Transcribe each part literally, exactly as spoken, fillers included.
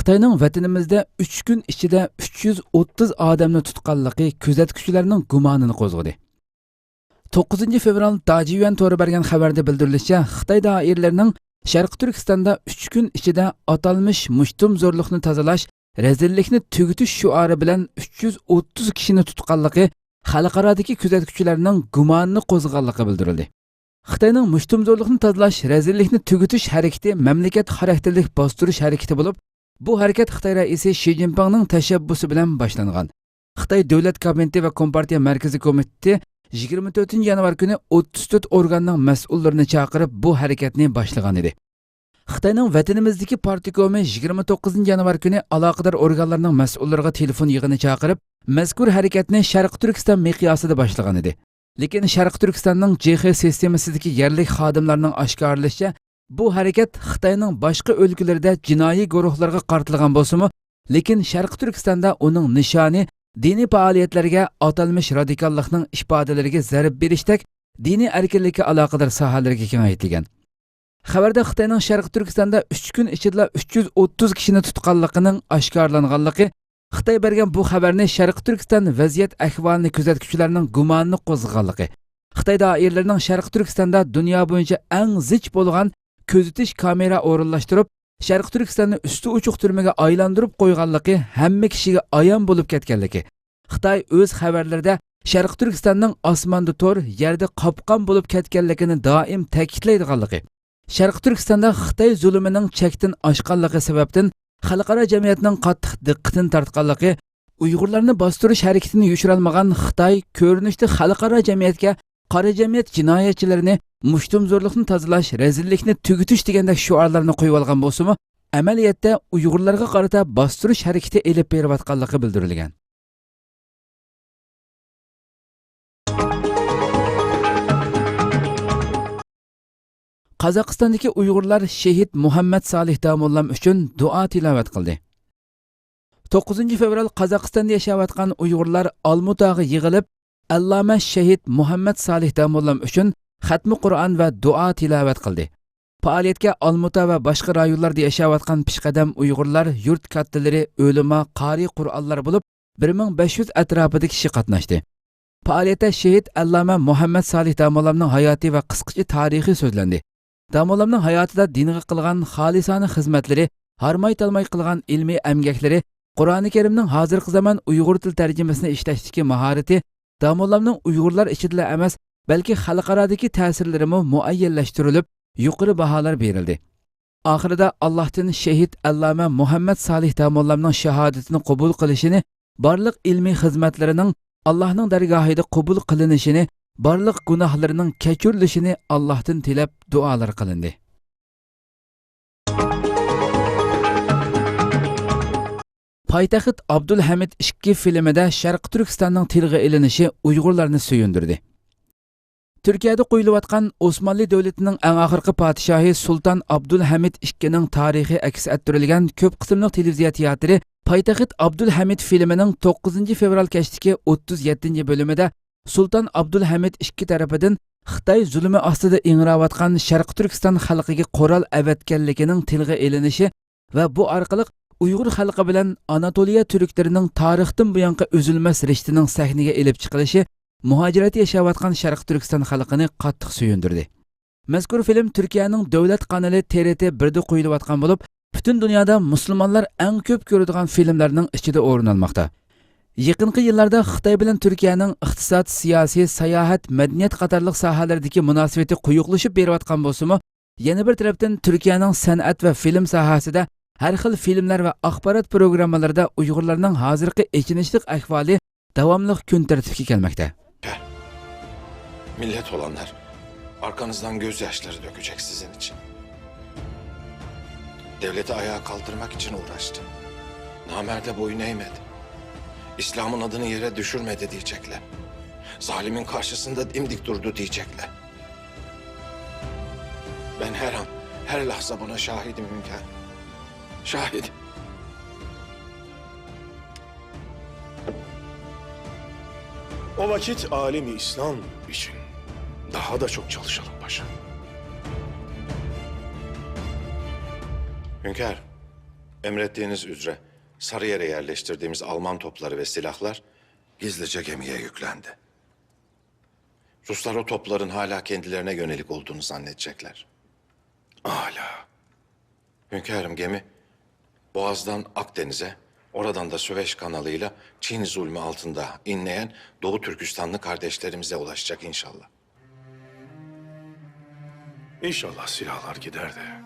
خىتاينىڭ ۋەتىنىمىزدە ئۈچ كۈن ئىچىدە ئۈچ يۈز ئوتتۇز ئادەمنى تۇتقانلىقى كۆزەتكۈچىلەرنىڭ گۇمانىنى قوزغىدى. توققۇزىنچى فېۋرال داجيۈەن تورى بەرگەن خەۋەردە بىلدۈرۈلۈشىچە، خىتاي دائىرىلىرىنىڭ شەرقىي تۈركىستاندا ئۈچ كۈن ئىچىدە ئاتالمىش مۇشتۇمزورلۇقنى تازىلاش، رەزىللىكنى تۈگىتىش شوئارى بىلەن ئۈچ يۈز ئوتتۇز كىشىنى تۇتقانلىقى خەلقئارادىكى كۆزەتكۈچىلەرنىڭ گۇمانىنى قوزغىغانلىقى بىلدۈرۈلدى. خىتاينىڭ مۇشتۇمزورلۇقنى تازىلاش، رەزىللىكنى تۈگىتىش ھەرىكىتى مەملىكەت خاراكتېرلىك باستۇرۇش ھەرىكىتى بولۇپ، بۇ ھەرىكەت خىتاي رەئىسى شى جىنپىڭنىڭ تەشەببۇسى بىلەن باشلانغان. خىتاي دۆلەت كابىنېتى ۋە كومپارتىيە مەركىزىي كومىتېتى يىگىرمە تۆتىنچى يانۋار كۈنى ئوتتۇز تۆت ئورگاننىڭ مەسئۇللىرىنى چاقىرىپ، بۇ ھەرىكەتنى باشلىغان ئىدى. خىتاينىڭ ۋەتىنىمىزدىكى پارتكومى يىگىرمە توققۇزىنچى يانۋار كۈنى ئالاقىدار ئورگانلارنىڭ مەسئۇللىرىغا تېلېفون يىغىنى چاقىرىپ، مەزكۇر ھەرىكەتنى شەرقىي تۈركىستان مىقياسىدا باشلىغان ئىدى. لېكىن شەرقىي تۈركىستاننىڭ جې خې سىستېمىسىدىكى يەرلىك خادىملارنىڭ ئاشكارىلىشىچە، بۇ ھەرىكەت خىتاينىڭ باشقا ئۆلكىلىرىدە جىنايى گۇرۇھلارغا قارىتىلغان بولسىمۇ، لېكىن شەرقىي تۈركىستاندا ئۇنىڭ نىشانى دىنىي پائالىيەتلەرگە، ئاتالمىش رادىكاللىقنىڭ ئىپادىلىرىگە زەربە بېرىشتەك دىنىي ئەركىنلىككە ئالاقىدار ساھەلەرگە كېڭەيتىلگەن. خەۋەردە خىتاينىڭ شەرقىي تۈركىستاندا ئۈچ كۈن ئىچىدىلا ئۈچ يۈز ئوتتۇز كىشىنى تۇتقانلىقىنىڭ ئاشكارىلانغانلىقى، خىتاي بەرگەن بۇ خەۋەرنى شەرقىي تۈركىستان ۋەزىيەت ئەھۋالىنى كۆزەتكۈچىلەرنىڭ گۇمانىنى قوزغىغانلىقى، خىتاي دائىرىلىرىنىڭ شەرقىي تۈركىستاندا دۇنيا بويىچە ئەڭ زىچ بولغان كۆزىتىش كامېرا ئورۇنلاشتۇرۇپ، شەرقىي تۈركىستاننى ئۈستى ئوچۇق تۈرمىگە ئايلاندۇرۇپ قويغانلىقى ھەممە كىشىگە ئايان بولۇپ كەتكەنلىكى، خىتاي ئۆز خەۋەرلىرىدە شەرقىي تۈركىستاننىڭ ئاسماندا تور، يەردە قاپقان بولۇپ كەتكەنلىكىنى دائىم تەكىتلەيدىغانلىقى، شەرقىي تۈركىستاندا خىتاي زۇلۇمىنىڭ چەكتىن ئاشقانلىقى سەۋەبتىن خەلقئارا جەمئىيەتنىڭ قاتتىق دىققىتىنى تارتقانلىقى، ئۇيغۇرلارنى باستۇرۇش ھەرىكىتىنى يوشۇرالمىغان خىتاي كۆرۈنۈشتە خەلقئارا جەمئىيەتكە قارا جەمئىيەت جىنايەتچىلىرىنى، مۇشتۇمزورلۇقنى تازىلاش، رەزىللىكنى تۈگىتىش دېگەندەك شوئارلارنى قويۇۋالغان بولسىمۇ، ئەمەلىيەتتە ئۇيغۇرلارغا قارىتا باستۇرۇش ھەرىكىتى ئېلىپ بېرىۋاتقانلىقى بىلدۈرۈلگەن. قازاقىستاندىكى ئۇيغۇرلار شېھىت مۇھەممەد سالىھ داموللام ئۈچۈن دۇئا تىلاۋەت قىلدى. توققۇزىنچى فېۋرال قازاقىستاندا ياشاۋاتقان ئۇيغۇرلار ئالمۇتاغا يىغىلىپ، ئەللامە شېھىت مۇھەممەد سالىھ داموللام ئۈچۈن خەتمە قۇرئان ۋە دۇئا تىلاۋەت قىلدى. پائالىيەتكە ئالمۇتا ۋە باشقا رايونلاردا ياشاۋاتقان پېشقەدەم ئۇيغۇرلار، يۇرت كاتتىلىرى، ئۆلىما، قارىي قۇرئانلار بولۇپ، بىر مىڭ بەش يۈز ئەتراپىدا كىشى قاتناشتى. پائالىيەتتە شېھىت ئەللامە مۇھەممەد سالىھ داموللامنىڭ ھاياتى ۋە قىسقىچە تارىخى سۆزلەندى. داموللامنىڭ ھاياتىدا دىنغا قىلغان خالىسانە خىزمەتلىرى، ھارماي-تالماي قىلغان ئىلمىي ئەمگەكلىرى، قۇرئانى كەرىمنىڭ ھازىرقى زامان ئۇيغۇر تىل تەرجىمىسىنى ئىشلەشتىكى ماھارىتى، داموللامنىڭ ئۇيغۇرلار ئىچىدىلا ئەمەس، بەلكى خەلقئارادىكى تەسىرلىرىمۇ مۇئەييەنلەشتۈرۈلۈپ، يۇقىرى باھالار بېرىلدى. ئاخىرىدا ئاللاھتىن شېھىت ئەللامە مۇھەممەد سالىھ داموللامنىڭ شاھادىتىنى قوبۇل قىلىشىنى، بارلىق ئىلمىي خىزمەتلىرىنىڭ ئاللاھنىڭ دەرگاھىدا قوبۇل قىلىنىشىنى، بارلىق گۇناھلىرىنىڭ كەچۈرۈلۈشىنى ئاللاھتىن تىلەپ دۇئالار قىلىندى. پايتەخت ئابدۇلھەمىد ئىككى فىلىمىدە شەرقىي تۈركىستاننىڭ تىلغا ئېلىنىشى ئۇيغۇرلارنى سۆيۈندۈردى. تۈركىيەدە قويۇلۇۋاتقان ئوسمانلى دۆلىتىنىڭ ئەڭ ئاخىرقى پادىشاھى سۇلتان ئابدۇلھەمىد ئىككىنىڭ تارىخى ئەكس ئەتتۈرۈلگەن كۆپ قىسىملىق تېلېۋىزىيە تىياتىرى پايتەخت ئابدۇلھەمىد فىلىمىنىڭ توققۇزىنچى فېۋرال كەچتىكى ئوتتۇز يەتتىنچى بۆلۈمىدە سۇلتان ئابدۇلھەمىد ئىككى تەرىپىدىن خىتاي زۇلۇمى ئاستىدا ئىڭراۋاتقان شەرقىي تۈركىستان خەلقىگە قورال ئەۋەتكەنلىكىنىڭ تىلغا ئېلىنىشى ۋە بۇ ئارقىلىق ئۇيغۇر خەلقى بىلەن ئاناتولىيە تۈركلىرىنىڭ تارىختىن بۇيانقى ئۈزۈلمەس رىشتىنىڭ سەھنىگە ئېلىپ چىقىلىشى مۇھاجىرەتتە ياشاۋاتقان شەرقىي تۈركىستان خەلقىنى قاتتىق سۆيۈندۈردى. مەزكۇر فىلىم تۈركىيەنىڭ دۆلەت قانىلى تې رې تې بىردە قويۇلۇۋاتقان بولۇپ، پۈتۈن دۇنيادا مۇسۇلمانلار ئەڭ كۆپ كۆرىدىغان فىلىملەرنىڭ ئىچىدە ئورۇن ئالماقتا. يېقىنقى يىللاردا خىتاي بىلەن تۈركىيەنىڭ ئىقتىساد، سىياسىي، ساياھەت، مەدەنىيەت قاتارلىق ساھەلەردىكى مۇناسىۋىتى قويۇقلىشىپ بېرىۋاتقان بولسىمۇ، يەنە بىر تەرەپتىن تۈركىيەنىڭ سەنئەت ۋە فىلىم ساھەسىدە ھەر خىل فىلىملەر ۋە ئاخبارات پروگراممىلىرىدا ئۇيغۇرلارنىڭ ھازىرقى ئېچىنىشلىق ئەھۋالى داۋاملىق كۈن تەرتىپكە كەلمەكتە. Millet olanlar arkanızdan gözyaşları dökecek sizin için. Devleti ayağa kaldırmak için uğraştı. Namerde boyun eğmedi. İslam'ın adını yere düşürmedi diyecekler. Zalimin karşısında dimdik durdu diyecekler. Ben her an, her lahza buna şahidim hünkârım. Şahidim. O vakit alemi İslam için daha da çok çalışalım paşa. Hünkârım, Emrettiğiniz üzere Sarıyer'e yerleştirdiğimiz Alman topları ve silahlar gizlice gemiye yüklendi. Ruslar o topların hala kendilerine yönelik olduğunu zannedecekler. Hala. Hünkârım, gemi Boğaz'dan Akdeniz'e, oradan da Süveyş kanalıyla Çin zulmü altında inleyen Doğu Türkistanlı kardeşlerimize ulaşacak inşallah. İnşallah silahlar gider de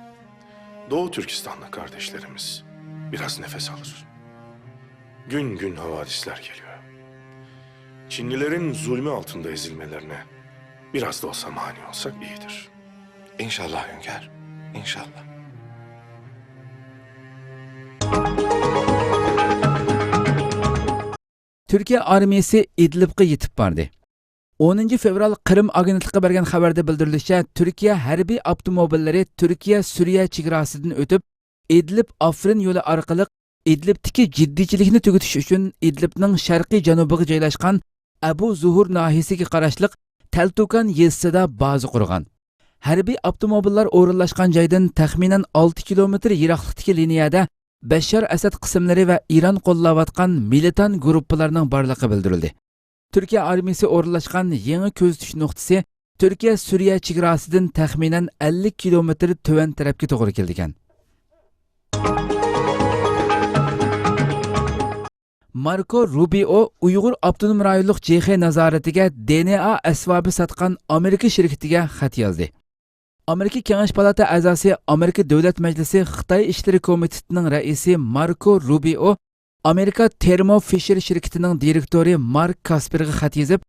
Doğu Türkistanlı kardeşlerimiz biraz nefes alır. Gün gün havadisler geliyor. Çinlilerin zulmü altında ezilmelerine biraz da olsa mani olsak iyidir. İnşallah hünkâr, inşallah. تۈركىيە ئارمىيىسى ئىدلىبقا يېتىپ باردى. ئونىنچى فېۋرال قىرىم ئاگېنتلىقى بەرگەن خەۋەردە بىلدۈرۈلۈشىچە، تۈركىيە ھەربىي ئاپتوموبىللىرى تۈركىيە سۈرىيە چېگراسىدىن ئۆتۈپ، ئىدلىب ئافرىن يولى ئارقىلىق ئىدلىبتىكى جىددىيچىلىكنى تۈگىتىش ئۈچۈن ئىدلىبنىڭ شەرقىي جەنۇبىغا جايلاشقان ئەبۇ زۇھۇر ناھىيىسىگە قاراشلىق تەلتۇكان يېزىسىدا بازا قۇرغان. ھەربىي ئاپتوموبىللار ئورۇنلاشقان جايدىن تەخمىنەن ئالتە كىلومېتىر يىراقلىقتىكى لىنىيەدە بەششار ئەسەد قىسىملىرى ۋە ئىران قوللاۋاتقان مىلىتان گۇرۇپپىلارنىڭ بارلىقى بىلدۈرۈلدى. تۈركىيە ئارمىيىسى ئورۇنلاشقان يېڭى كۆزىتىش نۇقتىسى تۈركىيە سۈرىيە چېگراسىدىن تەخمىنەن ئەللىك كىلومېتىر تۆۋەن تەرەپكە توغرا كېلىدىكەن. ماركو روبىئو ئۇيغۇر ئاپتونوم رايونلۇق جېخې نازارىتىگە دېنېئا ئەسۋابى ساتقان ئامېرىكا شىركىتىگە خەت يازدى. ئامېرىكا كېڭەش پالاتا ئەزاسى، ئامېرىكا دۆلەت مەجلىسى خىتاي ئىشلىرى كومىتېتىنىڭ رەئىسى ماركو روبىئو ئامېرىكا تېرمو فىشېر شىركىتىنىڭ دىرېكتورى مارك كاسپېرغا خەت يېزىپ،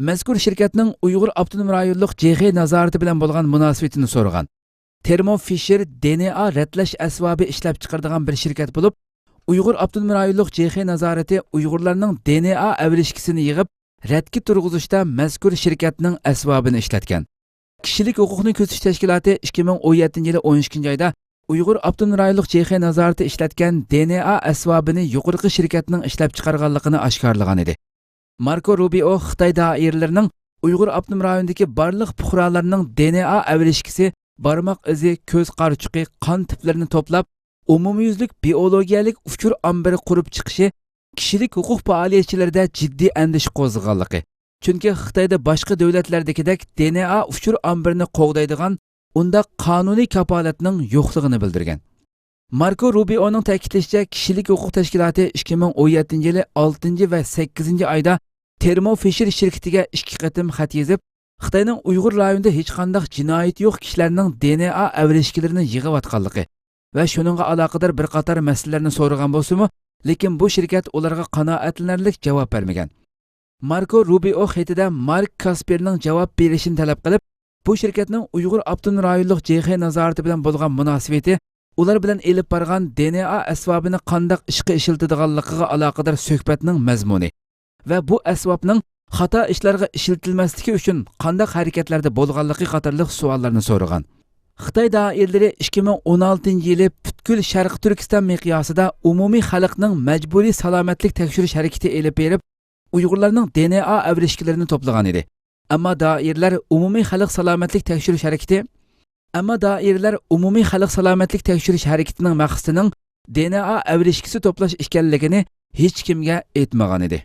مەزكۇر شىركەتنىڭ ئۇيغۇر ئاپتونوم رايونلۇق جېخې نازارىتى بىلەن بولغان مۇناسىۋىتىنى سورىغان. تېرمو فىشېر دېنېئا رەتلەش ئەسۋابى ئىشلەپچىقىرىدىغان بىر شىركەت بولۇپ، ئۇيغۇر ئاپتونوم رايونلۇق جېخې نازارىتى ئۇيغۇرلارنىڭ دېنېئا ئەۋرىشكىسىنى يىغىپ، رەتكە تۇرغۇزۇشتا مەزكۇر شىركەتنىڭ ئەسۋابىنى ئىشلەتكەن. كىشىلىك ھوقۇقنى كۆزىتىش تەشكىلاتى ئىككى مىڭ ئون يەتتىنچى يىلى ئون ئىككىنچى ئايدا ئۇيغۇر ئاپتونوم رايونلۇق جېخې نازارىتى ئىشلەتكەن دېنېئا ئەسۋابىنى يۇقىرىقى شىركەتنىڭ ئىشلەپچىقارغانلىقىنى ئاشكارىلىغان ئىدى. ماركو روبىئو خىتاي دائىرىلىرىنىڭ ئۇيغۇر ئاپتونوم رايونىدىكى بارلىق پۇقرالارنىڭ دېنېئا ئەۋرىشكىسى، بارماق ئىزى، كۆز قارىچۇقى، قان تىپلىرىنى توپلاپ، ئومۇميۈزلۈك بىئولوگىيەلىك ئۇچۇر ئامبىرى قۇرۇپ چىقىشى كىشىلىك ھوقۇق پائالىيەتچىلىرىدە جىددىي ئەندىشە قوزغىغانلىقى، چۈنكى خىتايدا باشقا دۆلەتلەردىكىدەك دېنېئا ئۇچۇر ئامبىرىنى قوغدايدىغان ئۇنداق قانۇنىي كاپالەتنىڭ يوقلۇقىنى بىلدۈرگەن. ماركو روبىئونىڭ تەكىتلىشىچە، كىشىلىك ھوقۇق تەشكىلاتى ئىككى مىڭ ئون يەتتىنچى يىلى ئالتىنچى ۋە سەككىزىنچى ئايدا تېرمو فىشېر شىركىتىگە ئىككى قېتىم خەت يېزىپ، خىتاينىڭ ئۇيغۇر رايونىدا ھېچقانداق جىنايىتى يوق كىشىلەرنىڭ دېنېئا ئەۋرىشكىلىرىنى يىغىۋاتقانلىقى ۋە شۇنىڭغا ئالاقىدار بىر قاتار مەسىلىلەرنى سورىغان بولسىمۇ، لېكىن بۇ شىركەت ئۇلارغا قانائەتلىنەرلىك جاۋاب بەرمىگەن. ماركو روبىئو خېتىدە مارك كاسپېرنىڭ جاۋاب بېرىشىنى تەلەپ قىلىپ، بۇ شىركەتنىڭ ئۇيغۇر ئاپتونوم رايونلۇق جېخې نازارىتى بىلەن بولغان مۇناسىۋىتى، ئۇلار بىلەن ئېلىپ بارغان دېنېئا ئەسۋابىنى قانداق ئىشقا ئىشلىتىدىغانلىقىغا ئالاقىدار سۆھبەتنىڭ مەزمۇنى ۋە بۇ ئەسۋابنىڭ خاتا ئىشلارغا ئىشلىتىلمەسلىكى ئۈچۈن قانداق ھەرىكەتلەردە بولغانلىقى قاتارلىق سوئاللارنى سورىغان. خىتاي دائىرىلىرى ئىككى مىڭ ئون ئالتىنچى يىلى پۈتكۈل شەرقىي تۈركىستان مىقياسىدا ئومۇمىي خەلقنىڭ مەجبۇرىي سالامەتلىك تەكشۈرۈش ھەرىكىتى ئېلىپ بېرىپ، ئۇيغۇرلارنىڭ دېنېئا ئەۋرىشكىلىرىنى توپلىغان ئىدى. ئەمما دائىرىلەر ئومۇمىي خەلق سالامەتلىك تەكشۈرۈش ھەرىكىتى، ئەمما دائىرىلەر ئومۇمىي خەلق سالامەتلىك تەكشۈرۈش ھەرىكىتىنىڭ مەقسىتىنىڭ دېنېئا ئەۋرىشكىسى توپلاش ئىكەنلىكىنى ھېچكىمگە ئېيتمىغان ئىدى.